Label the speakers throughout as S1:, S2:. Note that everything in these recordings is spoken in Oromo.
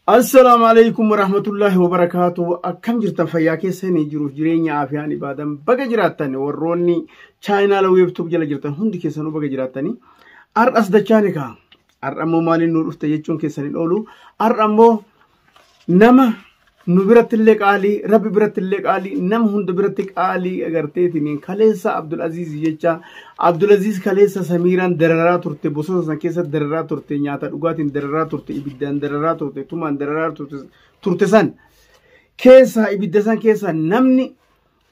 S1: Assalaamu alaikum warahmatullahi wabarakaatu. Akkam jirtan fayyaa keessanii jiruuf jireenya afiyaan ibaadan baga jiraattan warroonni chaayinaala weebtuub jala jirtan hundi keessanuu baga jiraattanii. Har'as dachaani kaa. Har'a immoo maaliin nu dhufte jechuun keessan hin oolu. Har'a immoo nama nu biratti illee qaalii, rabbi biratti illee qaalii, nama hunda biratti qaalii agarteetiin kaleessa Abdulaziz jecha Abdulaziz kaleessa Samiiraan dararaa turte, bosona sana keessa dararaa turte, nyaata dhugaatiin dararaa turte, ibiddaan dararaa turte, tumaan dararaa turte san keessaa ibidda san keessaa namni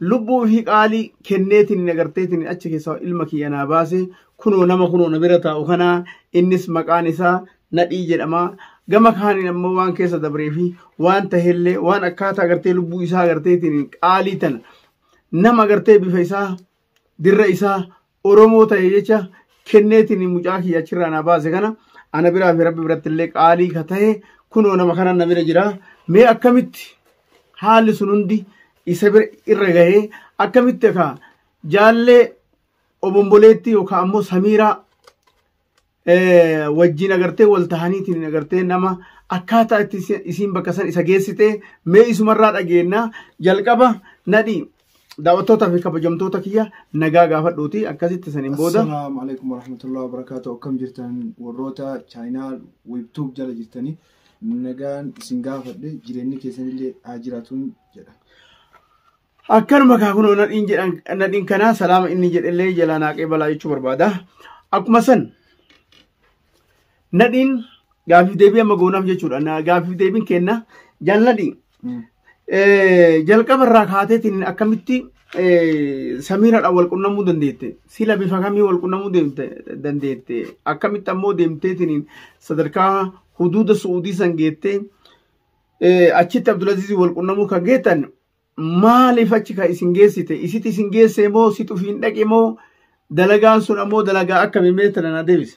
S1: lubbuu fi qaalii kenneetiin agarteetiin achi keessaa ilma kiyya naa baase kunoo nama kunoo na bira taa'u kanaa innis maqaan isaa Nadhii jedhama. Gama kaaniin ammoo waan keessa dabree fi waan tahellee waan akkaataa agartee lubbuu isaa agarteetiin qaalii tana nama agartee bifa isaa dirra isaa Oromoo ta'e jecha kenneetiin mucaa kiyya achirraa naa baase kana ana biraa fi rabbi biratti illee qaalii ka ta'e kunoo nama kana na bira jira. Mee akkamitti haalli sun hundi isa bira irra gahee akkamitti akka jaallee obomboleettii yookaan ammoo Samiiraa wajjin agartee wal tahaniitiin agartee nama akkaataa itti isiin bakka san isa geessite mee isumarraa dhageenna. Jalqaba Nadhii daawwattootaa fi kabajamtoota kiyya nagaa gaafadhuuti akkasitti saniin booda.
S2: Assalaamu alaikum warahmatullahi wabarakatuh. Akkam jirtan warroota chaayinaa weebtuub jala jirtanii nagaan isin gaafadhe jireenyi keessanillee haa jiraatuun jedha.
S1: Akkanuma kaa kunoo Nadhiin jedhan Nadhiin kanaa salaama inni jedhellee jalaa naaqee balaa jechuu barbaada. Akkuma san Nadhiin gaafiif deebii amma goonaaf jechuudha. Gaafiif deebiin kenna jaal Nadhii. Jalqaba irraa kaateetiin akkamitti Samiiraadhaan wal qunnamuu dandeette? Sila bifa kamii wal qunnamuu dandeette? Akkamitti ammoo deemteetiin sadarkaa huduuda Su'uudii san geettee achitti Abdulaziz wal qunnamuu kan geettan maaliif achi kan isin geessite? Isiti isin geesse moo situ ofiin dhaqe moo dalagaan sun ammoo dalagaa akkamii mee tana na deebise?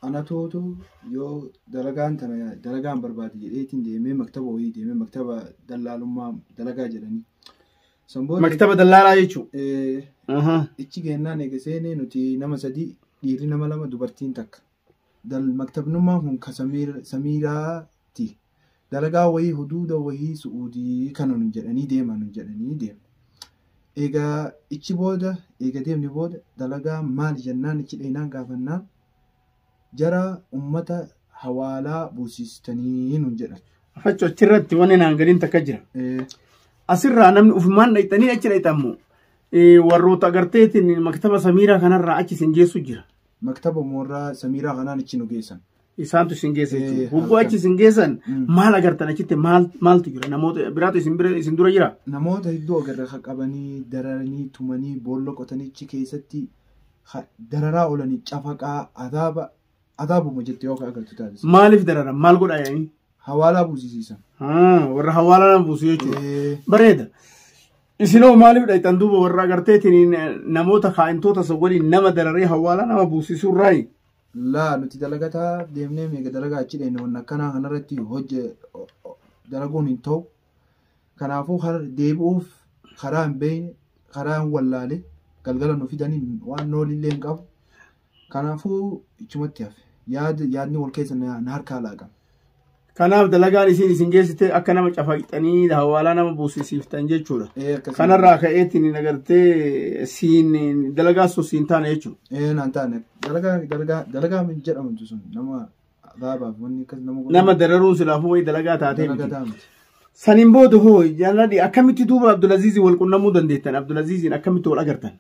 S2: Anatootu yoo dalagaan tana dalagaan barbaade jedheetiin deemee maktaba wayii deemee maktaba dallaalummaa dalagaa jedhanii. San booda
S1: Maktaba dallaalaa jechuun.
S2: Ichi geennaan eega seenee nuti nama sadii dhiirri nama lama dubartiin takka. Maktabnummaan kun ka Samiiraati. Dalagaa wayii huduuda wayii Su'uudii kana nun jedhanii deema nun jedhanii deemne. Egaa ichi booda eega deemne booda dalagaa maali jennaan ichi dheenaan gaafannaan jara ummata hawaalaa buusistanii nun jedhan.
S1: Facho achirratti wanni naan galiin takka jira. Asirraa namni ofumaan dhayxanii achi dhayxammoo warroota agarteetiin maktaba Samiiraa kanarraa achi isin geessu jira.
S2: Maktaba warra Samiiraa kanaan achi nu geessan.
S1: Isaantu isin geessa jechuudha. Hogguu achi isin geessan maal agartan achitti maaltu jira? Namoota biraatu isin bira isin dura jira?
S2: Namoota hedduu agarra kan qabanii dararanii tumanii boolla qotanii achi keessatti dararaa oolanii cafaqaa adaaba adaabuma jette yoo agartu taate.
S1: Maaliif dararan? Maal godhaa yaa'anii?
S2: Hawaalaa buusisiisan.
S1: Warra hawaalaa nama buusu jechuudha. Bareeda. Isinoo maaliif dhayxan duuba warra agarteetiin namoota kaa'intoota san waliin nama dararee hawaalaa nama buusisuurraayi?
S2: Laa nuti dalagataa deemnee meeqa dalagaa achi dhayne wanna akkanaa kanarratti hojje dalaguun hin ta'u. Kanaafuu deebi'uuf karaa hin beekne karaa hin wallaale galgala nu fidanii waan noolillee hin qabu. Kanaafuu ichumatti hafe. Yaadni wal keessa na harkaa laaqame.
S1: Kanaaf dalagaan isin geessite akka nama cafaqxanii hawaalaa nama buusisiiftan jechuudha. Kanarraa ka'eetiin agartee siin dalagaa sun siin taane jechuudha.
S2: Naan taane dalagaa jedhamtu sun nama adaabaaf wanni akkas nama godhu.
S1: Nama dararuun silaafuu wayii dalagaa taatee miti.
S2: Dalagaa miti.
S1: Saniin booda hoo jaalladhi akkamitti duuba Abdulaziizii wal qunnamuu dandeettan? Abdulaziiziin akkamitti wal agartan?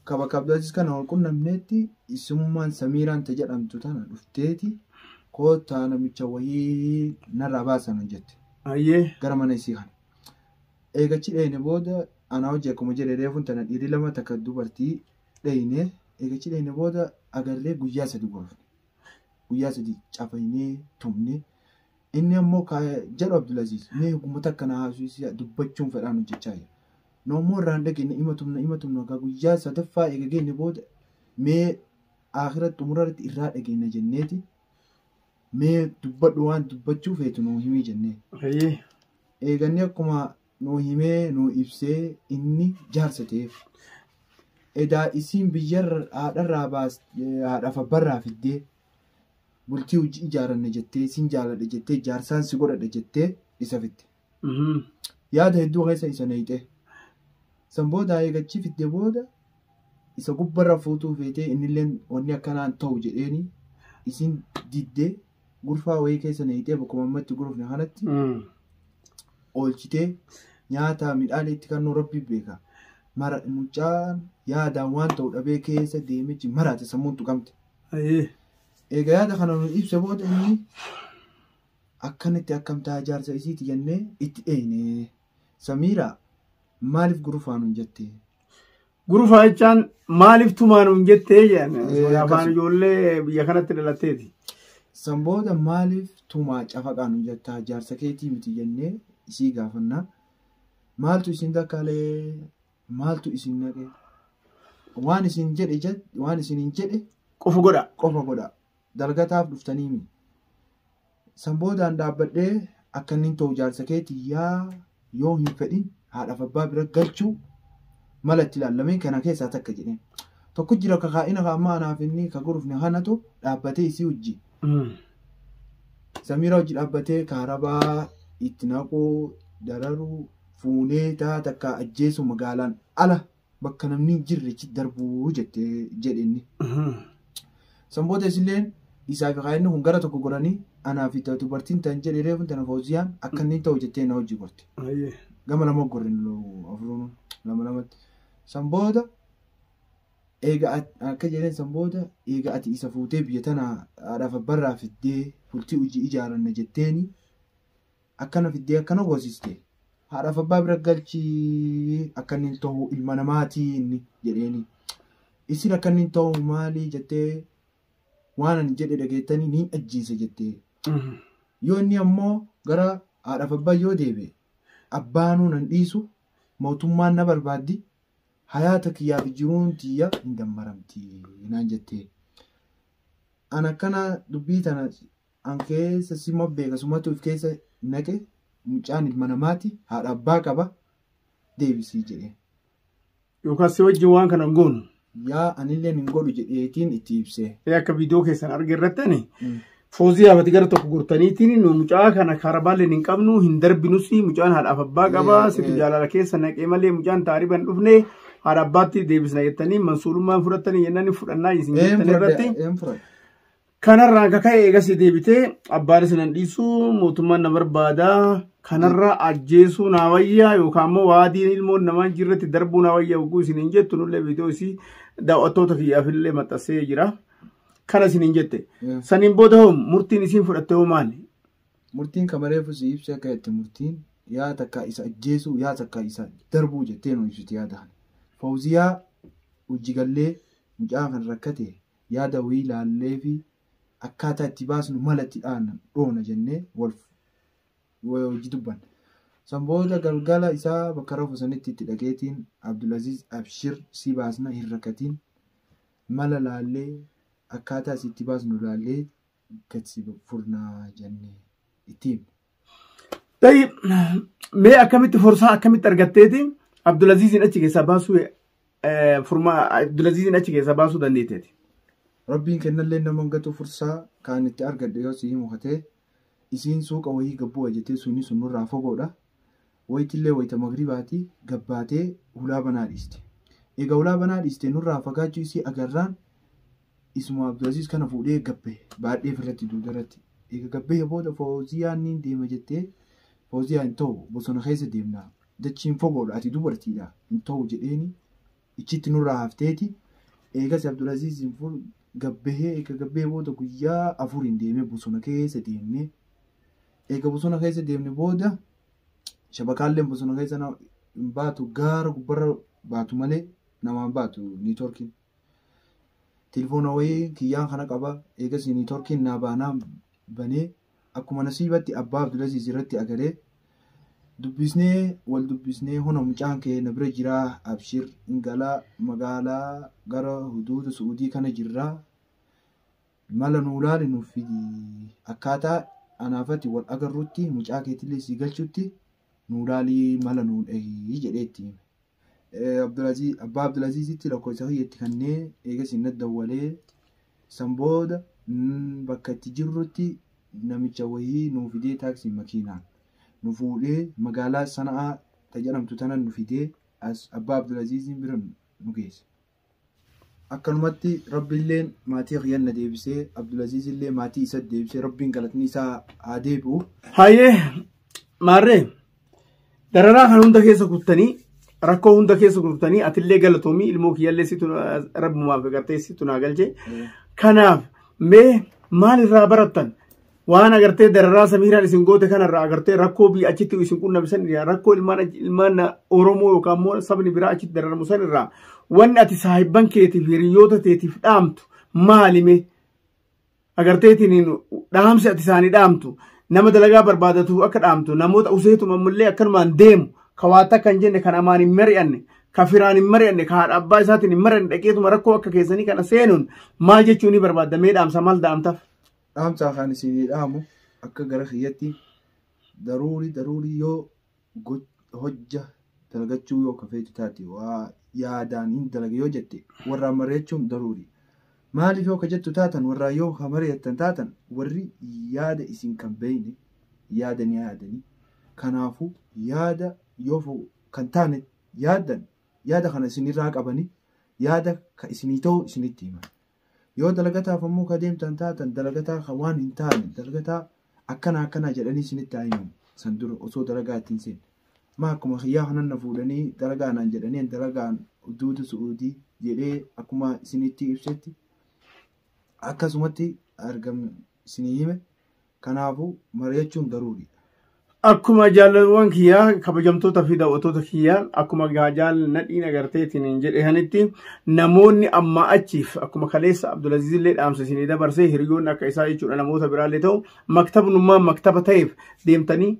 S2: Ka bakka Abdulaziz kana wal qunnamneetti isummaan Samiiraan ta jedhamtu tana dhufteeti koottaa namicha wayii narraa baasan jette. Gara mana isii kana. Eegachi dheyne booda anaa hojii akkuma jedhe reefuun tana dhiirri lama takka dubartii dheyne eegachi dheyne booda agarree guyyaa sadi gorofne. Guyyaa sadi cafaynee tumne. Inni ammoo jedhu Abdulaziz mee hogummaa takka na haasofsiisa dubbachuun fedhaan hojjechaa jira. Nu ammoo irraa hin dhageenye ima tumna ima tumna egaa guyyaa sadaffaa eega geenye booda mee akhiratti xumurarratti irraa dhageenya jenneeti mee dubbadhu waan dubbachuu feetu nuu himii jennee. Eeganni akkuma nuu himee nuu ibsee inni jaarsa ta'eef. Edaa isiin biyyarra haadharraa baas haadhaaf abbarraa fiddee Bultii hojii ijaaranne jettee sin jaaladhe jettee jaarsaan si godhadhe jettee isa fitte. Yaada hedduu keessa isa naqxe. San booda eegachii fidde booda isa gubbarra fuutuu feetee innilleen wanni akkanaan ta'u jedheeni isin diddee gurfaa wayii keessa naqxee bakkuma ammatti gurufne kanatti oolchitee nyaata midhaan itti kannuu rabbi beeka. Mara mucaan yaadaan waan ta'u dhabee keessa deemichi maraate sammuun tuqamte. Egaa yaada kana nu ibsa booda inni akkanatti akkam ta'a jaarsa isiiti jennee itti dheeyne. Samiira maaliif gurufaa nuun jette?
S1: Gurufaa jechaan maaliif tumaa nuun jettee jedhan afaan ijoollee biyya kanatti dhalatteeti.
S2: San booda maaliif tumaa cafaqaa nuun jettaa jaarsa keetii miti jennee isii gaafannaa. Maaltu isin takkaalee maaltu isin naqe waan isin jedhe waan isin hin jedhe
S1: qofa godha.
S2: Qofa godha. Dalgataaf dhuftanii mi. San boodaan dhaabbadhee akka inni ta'u jaarsa keetii yaa yoo hin fedhin haadhaaf abbaa bira galchuu mala itti ilaallameen kana keessaa takka jedheen. Tokko jira kakaa'ina amma anaaf inni ka gurufne kanatu dhaabbatee isii hojii. Samiira hojii dhaabbatee kaarabaa itti naquu dararuu fuunee taa takka ajjeesu magaalaan ala bakka namni hin jirre darbuu jettee jedhe inni. San booda isilleen isaa fi kaa'inni kun gara tokko godhanii anaa fi dubartiin tan jedhe reefu tana Fawziyaan akka inni ta'u jettee na hojii gorte. Gama lama gorre afuruun lama lamatti. San booda eega akka jedheen san booda eega ati isa fuutee biyya tana haadhaaf abbarraa fiddee bultii hojii ijaaranna jetteeni akkana fiddee akkana goosiste. Haadhaaf abbaa bira galchii akka inni ta'u ilma namaatii inni jedheeni. Isin akka inni ta'u maali jettee waan ani jedhe dhageettanii niin ajjeese jettee. Yoo inni ammoo gara haadhaaf abbaa yoo deebi'e abbaanuu nan dhiisu mootummaan na barbaaddi hayaata kiyyaaf jiruun tiyya hin dammaramti naan jettee. An akkana dubbii tana an keessa sima beeka sumatu of keessa naqe mucaan ilma namaati haadha abbaa qaba deebisii jedhee.
S1: Yookaan si wajjin waan kana hin goonu.
S2: Yaa anillee hin godhu jedheetiin itti ibsee.
S1: Akka viidiyoo keessan arge irratti Fawziyaa bati gara tokko gortaniitiin nu mucaa kana karabaalleen hin qabnu hin darbinus mucaan haadhaaf abbaa qaba situ jaalala keessa naqee malee mucaan taariba hin dhufne haadha abbaatti deebisna jettanii mansuulummaan fudhattanii jennaan fudhannaa isin jettan irratti. Kanarraan kaka'e eegas deebitee abbaan isin hin dhiisu mootummaan na barbaada kanarra ajjeesuu naa wayyaa yookaan immoo waadiin ilmoon namaa jirretti darbuu naa wayyaa hogguu isin hin jettu nullee viidiyoo isii daawwattoota kiyyaafillee maxxansee jira. Kana isin hin jette. Saniin booda hoo murtiin isin fudhatte hoo maali?
S2: Murtiin kamareefu si ibsee akka jette murtiin yaa takka isa ajjeesuu yaa takka isa darbuu jettee nu ibsiti yaadaan. Fawziyaa hojii gallee mucaa kan rakkate yaada wayii laallee fi akkaataa itti baasnu mala itti dhoona jennee wal hojii dubbanne. San booda galgala isaa bakka rafu sanitti itti dhaqeetiin Abdulaziz Abshir si baasna hin rakkatiin mala laallee akkaataa itti baasnu laallee gadi furnaa jennee itti himne.
S1: Tayyib mee akkamitti forsaa akkamitti argatteeti Abdulaziizin achi keessaa baasuu furmaa Abdulaziizin achi keessaa baasuu dandeetteeti?
S2: Rabbiin kennallee nama gatu fursaa kan itti argadhe yoo si himu hatee isiin suuqa wayii gabbuu jettee sunni sun nurraa fagoodha. Wayitillee wayita magribaati gabbaatee hulaa banaa dhiiste. Egaa hulaa banaa dhiiste nurraa fagaachuu isii agarraan isuma Abdulaziz kana fuudhee gabbe baadhee ofirratti duudarratti. Egaa gabbee booda Fawziyaan ni deema jettee Fawziyaan hin ta'u bosona keessa deemna. Dachiin fagoodha ati dubartiidha hin ta'u jedheeni ichitti nurraa hafteeti. Eegas Abdulaziz gabbee egaa gabbee booda guyyaa afuriin deemee bosona keessa deemne. Egaa bosona keessa deemne booda shabakaalleen bosona keessa hin baatu gaara gubbarra baatu malee namaan baatu niitoorkiin. Telefoona wayii kiyyaan kana qaba eegas niitoorkiin naa baanaa banee akkuma nasiibatti abbaa Abdulaziz irratti agaree dubbisnee wal dubbisnee hona mucaan kee na bira jiraa Abshir Ingalaa magaalaa gara huduuda Suudii kana jirraa mala nuu laali nuuf fidi akkaataa anaafati wal agarrutti mucaa keetillee sii galchutti nuu laalii mala nuu dhahii jedhee itti hime. Abbaa Abdulazizitti lakkoofsa kiyya itti kennee eegas inni dawwalee san booda Bakka itti jirrutti namicha wayii nuu fidee taaksii makiinaan nu fuudhee magaalaa Sana'aa ta jedhamtu tana nu fidee as abbaa Abdulaziiziin bira nu geesse. Akkanumatti Rabbiilleen maatii kiyyan na deebisee Abdulaziizillee maatii isa deebisee Rabbiin galatni isaa haa deebi'u.
S1: Hayyee maarree dararaa kan hunda keessa kuttanii rakkoo hunda keessa kuttanii atillee galatoomii ilmoo kiyyallee situ rabbumaaf agartee situ naa galche. Kanaaf mee maalirraa barattan? Waan agartee dararaa Samiiraan isin goote kanarraa agartee rakkoo biyya achitti isin qunnamsan rakkoo ilmaan Oromoo yookaan immoo sabni biraa achitti dararamu sanirraa wanni ati saahibban keetiif hiriyoota teetiif dhaamtu maalime? Agarteetiin dhaamsi ati isaanii dhaamtu nama dalagaa barbaadatu akka dhaamtu namoota useetuma ammallee akkanumaan deemu ka waa takka hin jenne kan amaan hin mari'anne ka firaan hin mari'anne ka haadha abbaa isaatiin hin mari'anne dhaqeetuma rakkoo akka keessanii kana seenuun maal jechuu ni barbaadda mee dhaamsa maal dhaamtaaf?
S2: Dhaamsaa kan isinii dhaamu akka gara kiyyatti daruuri yoo hojja dalagachuu yoo kafeetu taate waa yaadaan hin dalaga yoo jette warraan mari'achuun daruuri. Maaliif yoo ka jettu taatan warraan yoo ka mari'attan taatan warri yaada isin kan beekne yaada ni yaadanii kanaafuu yaada yoo kan taane yaadan yaada kana isinirraa qabanii yaada ka isinii ta'u isinitti himan. Yoo dalagataaf ammoo ka deemtan taatan dalagataa ka waan hin taane dalagataa akkana akkana jedhanii isinitti haa himamu san dura osoo dalagaa ittiin seenne. Ma akkuma kiyyaa kanan na fuudhanii dalagaa naan jedhanii dalagaan duuta su'uudii jedhee akkuma isinitti ibsetti akkasumatti argam isinii hime kanaafuu mari'achuun daruuri.
S1: Akkuma jaalawwan kiyyaa kabajamtoota fi daawwattoota kiyyaa akkuma jaal nadhiin agarteetiin hin jedhe sanitti namoonni amma achiif akkuma kaleessa Abdulaziz illee dhaamsa isinii dabarsee hiriyoonni akka isaa jechuudha namoota biraallee ta'u maktabnummaa maktaba ta'eef deemtanii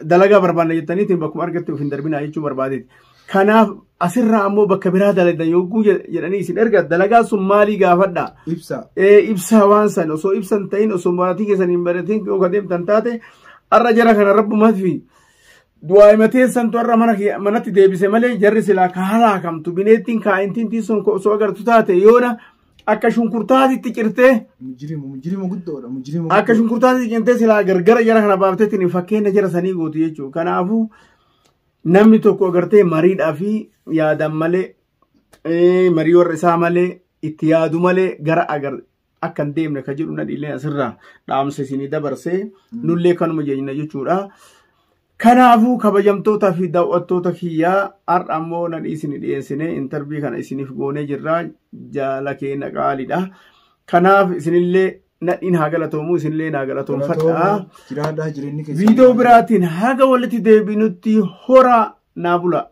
S1: dalagaa barbaanna jettaniitiin bakkuma argatte of hin darbinaa jechuu barbaadeeti. Kanaaf asirraa ammoo bakka biraa dalagan yogguu jedhanii isin erga dalagaa sun maalii gaafadhaa?
S2: Ibsa.
S1: Ibsaa waan san osoo ibsan ta'in osoo maatii keessan hin baratin yoo ka deemtan taate arra jara kana rabbumaa fi du'aa himatee santu arra manatti deebise malee jarri silaa ka halaakamtu bineettiin kaa'intiin sun osoo agartu taate yoona akka shunkurtaatitti cirtee
S2: Mujirima guddoodha mujirima
S1: akka shunkurtaatitti cirtee silaa gargara jara kana baafteetiin fakkeenya jara sanii gootu jechuudha. Kanaafuu namni tokko agartee mariidhaa fi yaadan malee marii warra isaa malee itti yaadu malee gara agar akka hin deemne ka jedhu nadhiilee asirraa dhaamsa isinii dabarsee nullee kanuma jenna jechuudha. Kanaafuu kabajamtootaa fi daawwattoota kiyyaa har'a ammoo nadhii isinii dhiyeessine intarvii kana isiniif goonee jirra jaala keenya qaaliidha. Kanaaf isinillee nadhiin haa galatoomu isinillee naa galatoomfadha.
S2: Jiraadhaa jireenyi keessa.
S1: Viidiyoo biraatiin haga walitti deebinutti hora naa bula.